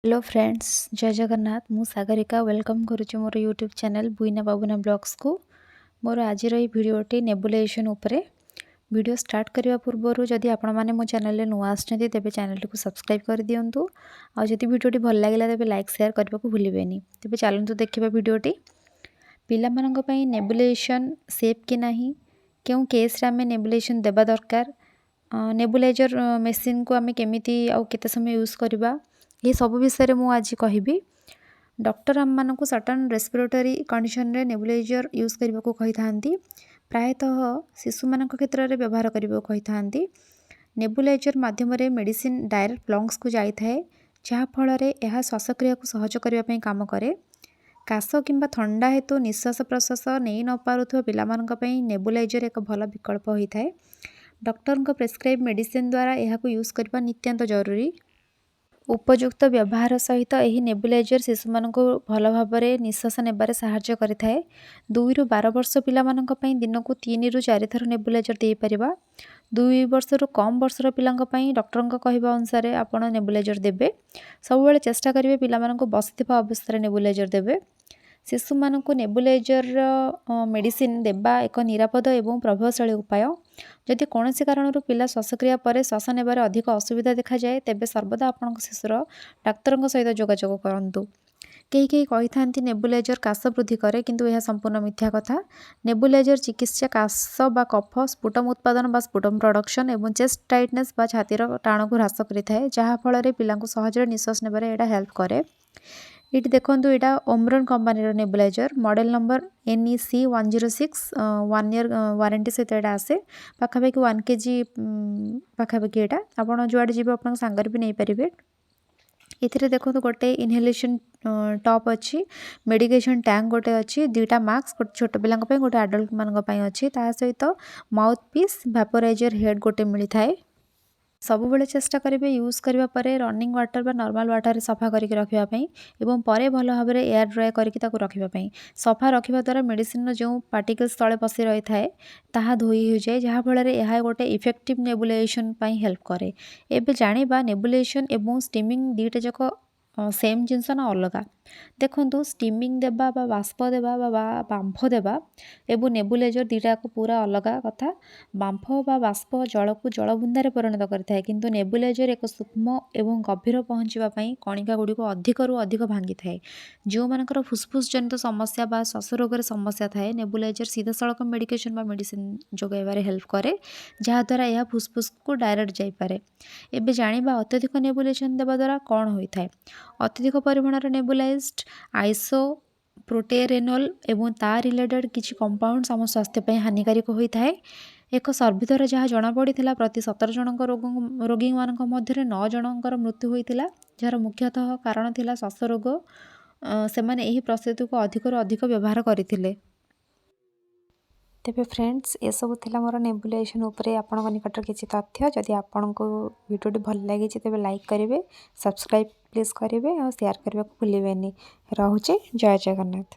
Hello friends, ଜୟ ଜଗନ୍ନାଥ। ମୁଁ Sagarika welcome କରୁଛି ମୋର ୟୁଟ୍ୟୁବ୍ ଚ୍ୟାନେଲ୍ ବୁଇନା ବାବୁନା ବ୍ଲଗ୍ସକୁ। ମୋର ଆଜିର ଏଇ ଭିଡ଼ିଓଟି ନେବୁଲାଇଜେସନ୍ ଉପରେ। ଭିଡ଼ିଓ ଷ୍ଟାର୍ଟ କରିବା ପୂର୍ବରୁ ଯଦି ଆପଣମାନେ ମୋ ଚ୍ୟାନେଲରେ ନୂଆ ଆସିଛନ୍ତି, ତେବେ ଚ୍ୟାନେଲଟିକୁ ସବସ୍କ୍ରାଇବ୍ କରିଦିଅନ୍ତୁ। ଆଉ ଯଦି ଭିଡ଼ିଓଟି ଭଲ ଲାଗିଲା, ତେବେ ଲାଇକ୍, ସେୟାର କରିବାକୁ ଭୁଲିବେନି। ତେବେ ଚାଲନ୍ତୁ ଦେଖିବା ଭିଡ଼ିଓଟି। ପିଲାମାନଙ୍କ ପାଇଁ ନେବୁଲାଇଜେସନ୍ ସେଫ୍ କି ନାହିଁ, କେଉଁ କେସ୍ରେ ଆମେ ନେବୁଲାଇଜେସନ୍ ଦେବା ଦରକାର, ନେବୁଲାଇଜର୍ ମେସିନ୍କୁ ଆମେ କେମିତି ଆଉ କେତେ ସମୟ ୟୁଜ୍ କରିବା, ଏସବୁ ବିଷୟରେ ମୁଁ ଆଜି କହିବି। ଡକ୍ଟର ଆମମାନଙ୍କୁ ସର୍ଟନ୍ ରେସ୍ପିରେଟୋରୀ କଣ୍ଡିସନରେ ନେବୁଲାଇଜର୍ ୟୁଜ୍ କରିବାକୁ କହିଥାନ୍ତି। ପ୍ରାୟତଃ ଶିଶୁମାନଙ୍କ କ୍ଷେତ୍ରରେ ବ୍ୟବହାର କରିବାକୁ କହିଥାନ୍ତି। ନେବୁଲାଇଜର୍ ମାଧ୍ୟମରେ ମେଡ଼ିସିନ୍ ଡାଇରେକ୍ଟ ଲଙ୍ଗସକୁ ଯାଇଥାଏ, ଯାହାଫଳରେ ଏହା ଶ୍ୱାସକ୍ରିୟାକୁ ସହଜ କରିବା ପାଇଁ କାମ କରେ। କାଶ କିମ୍ବା ଥଣ୍ଡା ହେତୁ ନିଶ୍ୱାସ ପ୍ରଶ୍ୱାସ ନେଇ ନ ପାରୁଥିବା ପିଲାମାନଙ୍କ ପାଇଁ ନେବୁଲାଇଜର୍ ଏକ ଭଲ ବିକଳ୍ପ ହୋଇଥାଏ। ଡକ୍ଟରଙ୍କ ପ୍ରେସକ୍ରାଇବ୍ ମେଡ଼ିସିନ୍ ଦ୍ୱାରା ଏହାକୁ ୟୁଜ୍ କରିବା ନିତ୍ୟାନ୍ତ ଜରୁରୀ। ଉପଯୁକ୍ତ ବ୍ୟବହାର ସହିତ ଏହି ନେବୁଲାଇଜର୍ ଶିଶୁମାନଙ୍କୁ ଭଲ ଭାବରେ ନିଶ୍ୱାସ ନେବାରେ ସାହାଯ୍ୟ କରିଥାଏ। 2ରୁ 12 ବର୍ଷ ପିଲାମାନଙ୍କ ପାଇଁ ଦିନକୁ 3ରୁ 4 ଥର ନେବୁଲାଇଜର୍ ଦେଇପାରିବା। 2 ବର୍ଷରୁ କମ୍ ବର୍ଷର ପିଲାଙ୍କ ପାଇଁ ଡକ୍ଟରଙ୍କ କହିବା ଅନୁସାରେ ଆପଣ ନେବୁଲାଇଜର୍ ଦେବେ। ସବୁବେଳେ ଚେଷ୍ଟା କରିବେ ପିଲାମାନଙ୍କୁ ବସିଥିବା ଅବସ୍ଥାରେ ନେବୁଲାଇଜର୍ ଦେବେ। ଶିଶୁମାନଙ୍କୁ ନେବୁଲାଇଜର୍ର ମେଡ଼ିସିନ୍ ଦେବା ଏକ ନିରାପଦ ଏବଂ ପ୍ରଭାବଶାଳୀ ଉପାୟ। ଯଦି କୌଣସି କାରଣରୁ ପିଲା ଶ୍ୱାସକ୍ରିୟା ପରେ ଶ୍ୱାସ ନେବାରେ ଅଧିକ ଅସୁବିଧା ଦେଖାଯାଏ, ତେବେ ସର୍ବଦା ଆପଣଙ୍କ ଶିଶୁର ଡାକ୍ତରଙ୍କ ସହିତ ଯୋଗାଯୋଗ କରନ୍ତୁ। କେହି କେହି କହିଥାନ୍ତି ନେବୁଲାଇଜର୍ କାଶ ବୃଦ୍ଧି କରେ, କିନ୍ତୁ ଏହା ସମ୍ପୂର୍ଣ୍ଣ ମିଥ୍ୟା କଥା। ନେବୁଲାଇଜର୍ ଚିକିତ୍ସା କାଶ ବା କଫ, ସ୍ପୁଟମ୍ ଉତ୍ପାଦନ ବା ସ୍ପୁଟମ୍ ପ୍ରଡକ୍ସନ୍ ଏବଂ ଚେଷ୍ଟ ଟାଇଟନେସ୍ ବା ଛାତିର ଟାଣକୁ ହ୍ରାସ କରିଥାଏ, ଯାହାଫଳରେ ପିଲାଙ୍କୁ ସହଜରେ ନିଶ୍ୱାସ ନେବାରେ ଏଇଟା ହେଲ୍ପ କରେ। ଏଇଠି ଦେଖନ୍ତୁ, ଏଇଟା ଓମରନ୍ କମ୍ପାନୀର ନେବୁଲାଇଜର୍, model number NEC 106। 1 year warranty ସହିତ ଏଇଟା ଆସେ। ପାଖାପାଖି 1 କେଜି ପାଖାପାଖି ଏଇଟା। ଆପଣ ଯୁଆଡ଼େ ଯିବେ, ଆପଣଙ୍କ ସାଙ୍ଗରେ ବି ନେଇପାରିବେ। ଏଥିରେ ଦେଖନ୍ତୁ, ଗୋଟେ ଇନହେଲେସନ୍ ଟପ୍ ଅଛି, ମେଡ଼ିକେସନ୍ ଟ୍ୟାଙ୍କ ଗୋଟେ ଅଛି, ଦୁଇଟା ମାସ୍କ, ଗୋଟେ ଛୋଟ ପିଲାଙ୍କ ପାଇଁ, ଗୋଟେ ଆଡଲ୍ଟମାନଙ୍କ ପାଇଁ ଅଛି। ତା ସହିତ ମାଉଥ୍ ପିସ୍, ଭ୍ୟାପୋରାଇଜର୍ ହେଡ଼୍ ଗୋଟେ ମିଳିଥାଏ। ସବୁବେଳେ ଚେଷ୍ଟା କରିବେ ୟୁଜ୍ କରିବା ପରେ ରନିଂ ୱାଟର୍ ବା ନର୍ମାଲ୍ ୱାଟର୍ରେ ସଫା କରିକି ରଖିବା ପାଇଁ ଏବଂ ପରେ ଭଲ ଭାବରେ ଏୟାର ଡ୍ରାଏ କରିକି ତାକୁ ରଖିବା ପାଇଁ। ସଫା ରଖିବା ଦ୍ୱାରା ମେଡ଼ିସିନ୍ର ଯେଉଁ ପାର୍ଟିକଲ୍ସ ତଳେ ବସି ରହିଥାଏ, ତାହା ଧୋଇ ହୋଇଯାଏ, ଯାହାଫଳରେ ଏହା ଗୋଟେ ଇଫେକ୍ଟିଭ୍ ନେବୁଲାଇଜେସନ୍ ପାଇଁ ହେଲ୍ପ କରେ। ଏବେ ଜାଣିବା, ନେବୁଲାଇଜେସନ୍ ଏବଂ ଷ୍ଟିମିଂ ଦୁଇଟା ଯାକ ସେମ୍ ଜିନିଷ ନା ଅଲଗା? ଦେଖନ୍ତୁ, ଷ୍ଟିମିଂ ଦେବା ବା ବାଷ୍ପ ଦେବା ବା ବାମ୍ଫ ଦେବା ଏବଂ ନେବୁଲାଇଜର୍ ଦୁଇଟା ଯାକ ପୁରା ଅଲଗା କଥା। ବାମ୍ଫ ବା ବାଷ୍ପ ଜଳକୁ ଜଳବୁନ୍ଦାରେ ପରିଣତ କରିଥାଏ, କିନ୍ତୁ ନେବୁଲାଇଜର୍ ଏକ ସୂକ୍ଷ୍ମ ଏବଂ ଗଭୀର ପହଞ୍ଚିବା ପାଇଁ କଣିକା ଗୁଡ଼ିକୁ ଅଧିକରୁ ଅଧିକ ଭାଙ୍ଗିଥାଏ। ଯେଉଁମାନଙ୍କର ଫୁସଫୁସ ଜନିତ ସମସ୍ୟା ବା ଶ୍ୱାସ ରୋଗରେ ସମସ୍ୟା ଥାଏ, ନେବୁଲାଇଜର୍ ସିଧାସଳଖ ମେଡ଼ିକେସନ୍ ବା ମେଡ଼ିସିନ୍ ଯୋଗାଇବାରେ ହେଲ୍ପ କରେ, ଯାହାଦ୍ୱାରା ଏହା ଫୁସଫୁସକୁ ଡାଇରେକ୍ଟ ଯାଇପାରେ। ଏବେ ଜାଣିବା, ଅତ୍ୟଧିକ ନେବୁଲାଇଜେସନ୍ ଦେବା ଦ୍ୱାରା କ'ଣ ହୋଇଥାଏ। ଅତ୍ୟଧିକ ପରିମାଣର ନେବୁଲାଇଜଡ୍ ଆଇସୋପ୍ରୋଟେରେନଲ୍ ଏବଂ ତା ରିଲେଟେଡ଼୍ କିଛି କମ୍ପାଉଣ୍ଡସ୍ ଆମ ସ୍ୱାସ୍ଥ୍ୟ ପାଇଁ ହାନିକାରକ ହୋଇଥାଏ। ଏକ ସର୍ଭେ ଦ୍ୱାରା ଯାହା ଜଣାପଡ଼ିଥିଲା, ପ୍ରତି 17 ଜଣଙ୍କ ରୋଗୀମାନଙ୍କ ମଧ୍ୟରେ ନଅ ଜଣଙ୍କର ମୃତ୍ୟୁ ହୋଇଥିଲା, ଯାହାର ମୁଖ୍ୟତଃ କାରଣ ଥିଲା ଶ୍ୱାସ ରୋଗ। ସେମାନେ ଏହି ପ୍ରସ୍ତୁତିକୁ ଅଧିକରୁ ଅଧିକ ବ୍ୟବହାର କରିଥିଲେ। ତେବେ ଫ୍ରେଣ୍ଡସ୍, ଏସବୁ ଥିଲା ମୋର ନେବୁଲାଇଜେସନ୍ ଉପରେ ଆପଣଙ୍କ ନିକଟରେ କିଛି ତଥ୍ୟ। ଯଦି ଆପଣଙ୍କୁ ଭିଡ଼ିଓଟି ଭଲ ଲାଗିଛି, ତେବେ ଲାଇକ୍ କରିବେ, ସବସ୍କ୍ରାଇବ୍ ପ୍ଲିଜ୍ କରିବେ ଆଉ ସେୟାର କରିବାକୁ ଭୁଲିବେନି। ରହୁଛି, ଜୟ ଜଗନ୍ନାଥ।